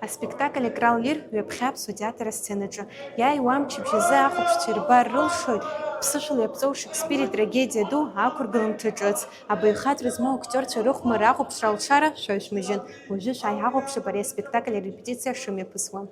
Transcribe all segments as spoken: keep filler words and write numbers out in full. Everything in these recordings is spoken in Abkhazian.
Аспектакль акралир ҩаԥхьа Аԥсуа театр асценаҿы. Иааиуа амчыбжь азы ахәаԥшцәа ирбар рылшоит ԥсышәала иаԥҵоу Шекспир итрагедиа ду ақәыргыламҭа ҿыц. Абаҩхатәра змоу актиорцәа рыхәмарра ахәаԥшра алшара шәаҩ шәмыжьын. Уажәы шәааи ҳахәаԥшып ари аспектакль арепетициа шымҩаԥысуа.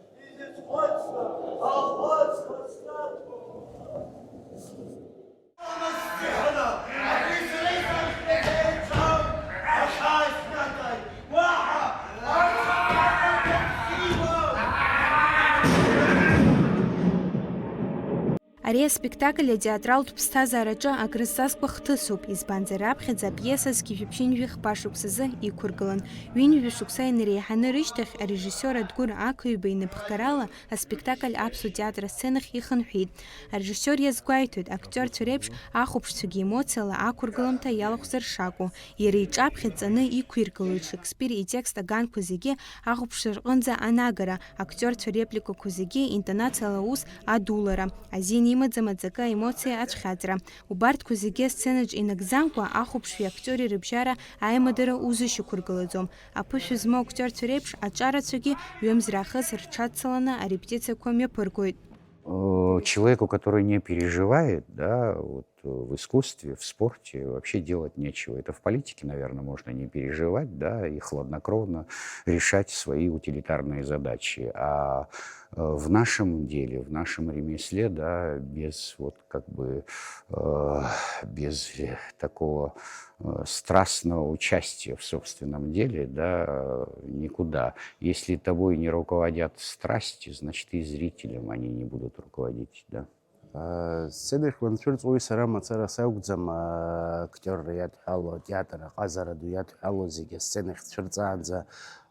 Ари аспектакль атеатралтә ԥсҭазаараҿы акрызҵазкуа хҭысуп, избанзар, раԥхьаӡа апиеса зқьи жәиԥшьынҩажәи хԥа шықәсазы иқәыргылан. Ҩынҩажәа шықәса инареиҳаны рышьҭахь, арежиссиор Адгәыр Ақаҩба инапхгарала аспектакль Аԥсуа театр асценахь ихынҳәит. Арежиссиор иазгәеиҭоит, актиорцәа реиԥш ахәаԥшцәагьы емоциала ақәыргыламҭа иалахәзар шакәу. Иара иҿаԥхьа ҵаны иқәиргылоит Шекспир итекст аганқәа зегьы ахәаԥшцәа рҟынӡа анагара, актиорцәа репликақәа зегьы интонациала аус адулара, азин имаӡам аҵакы аемоциа ацәхьаҵра. Убарҭқәа зегьы асценаҿ инагӡамкәа, ахәаԥшҩи актиори рыбжьара аимадара узышьақәыргылаӡом. Аԥышәа змоу актиорцәа реиԥш, аҿарацәагьы ҩымз раахыс рҽацаланы арепетициақәа мҩаԥыргоит. Э, человеку, который не переживает, да, вот, э, в искусстве, в спорте вообще делать нечего. Это в политике, наверное, можно не переживать, да, и хладнокровно решать свои утилитарные задачи. А, э, в нашем деле, в нашем ремесле, да, без вот как бы, э, без, э, такого, э, страстного участия в собственном деле, да, э, никуда. Если тобой не руководят страсти, значит, и зрителям они не будут руководить, да. Э, сценахь уанцәырҵуеи, сара мацара сакәӡам, э, актиорра иадҳәало, атеатр аҟазара ду иадҳәало зегьы асценахь дцәырҵаанӡа,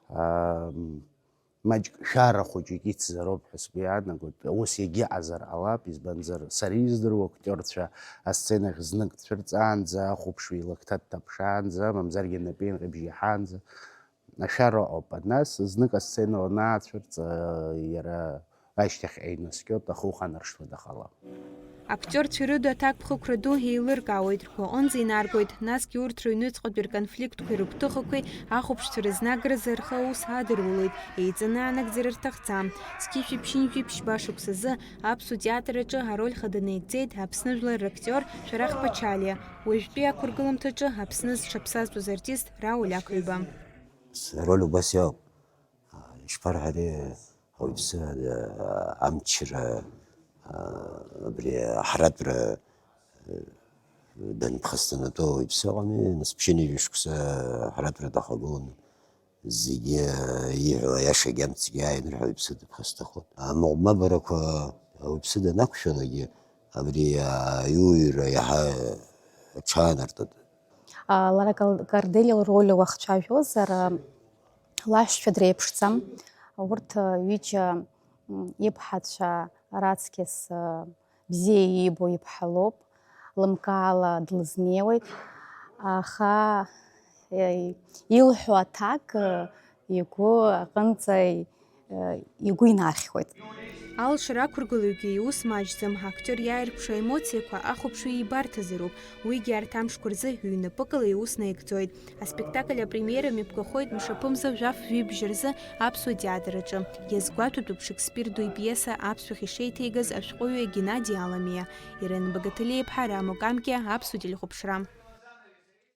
э, маҷк шәара хәыҷык ицзароуп ҳәа сгәы иаанагоит. Ус иагьыҟазар ҟалап, избанзар, сара издыруа актиорцәа асценахь знык дцәырҵаанӡа, ахәаԥшҩы илакҭа дҭаԥшаанӡа, мамзаргьы анапеинҟьабжь иаҳаанӡа ашәара ыҟоуп. Нас знык асцена уанаацәырҵ, иара ашьҭахь еинаскьоит, ахы уханаршҭуа дахалап. Актиорцәа ирыду аҭакԥхықәра ду еилыркаауеит, ргәаҟынӡа инаргоит, насгьы урҭ рыҩныҵҟатәи рконфликтқәеи рыгәҭыхақәеи ахәаԥшцәа рызнагразы рхы аус адырулоит, еиҵаны анагӡара рҭахӡам. Зқьи жәиԥшьынҩажәи ԥшьба шықәсазы аԥсуа театр аҿы ароль хада наигӡеит Аԥсны жәлар рактиор Шәарах Пачалиа. Уажәтәи ақәыргыламҭаҿы Аԥсны зҽаԥсазтәыз артист Рауль Ақаҩба. Сроль убас иоуп. Ишԥарҳәари, ауаҩԥсы, а, амчра, а, абри аҳаратәра, а, данԥхасҭанатәоу ауаҩԥсы ыҟами, нас ԥшьынҩажәа шықәса аҳаратәра дахагылан, зегьы ииҳәо аиашагьы амцгьы ааинырҳәо ауаҩԥсы дыԥхасҭахоит. Амыҟәмабарақәа ауаҩԥсы данақәшәалакгьы, абри аиуаҩра иаҳа аҽаанартәоит. А, Лара Кал-, Корделиа лроль уахцәажәозар, а, лаҳәшьцәа дреиԥшӡам. Урҭ, а, ҩыџьа, м, иԥҳацәа раҵкьыс, а, бзиа иибо иԥҳа лоуп, лымкаала длызнеиуеит, аха, е, илҳәо аҭак, а, игәы аҟынӡа игәы инархьуеит. Алшара ақәыргылаҩгьы иус маҷӡам, актиор иааирԥшуа аемоциақәа ахәаԥшҩы ибарҭазароуп, уигьы арҭ амшқәа рзы ҩнапыкала иус наигӡоит. Аспектакль апремиера мҩаԥгахоит мшаԥымза жәаф жәибжь рзы Аԥсуа театр аҿы. Иазгәаҭатәуп Шекспир ду ипиеса аԥсшәахь ишеиҭеигаз ашәҟәыҩҩы Геннади Аламиа, Ирен Багаҭелиа-иԥҳа Рамо Камкиа, Аԥсуа телехәаԥшра.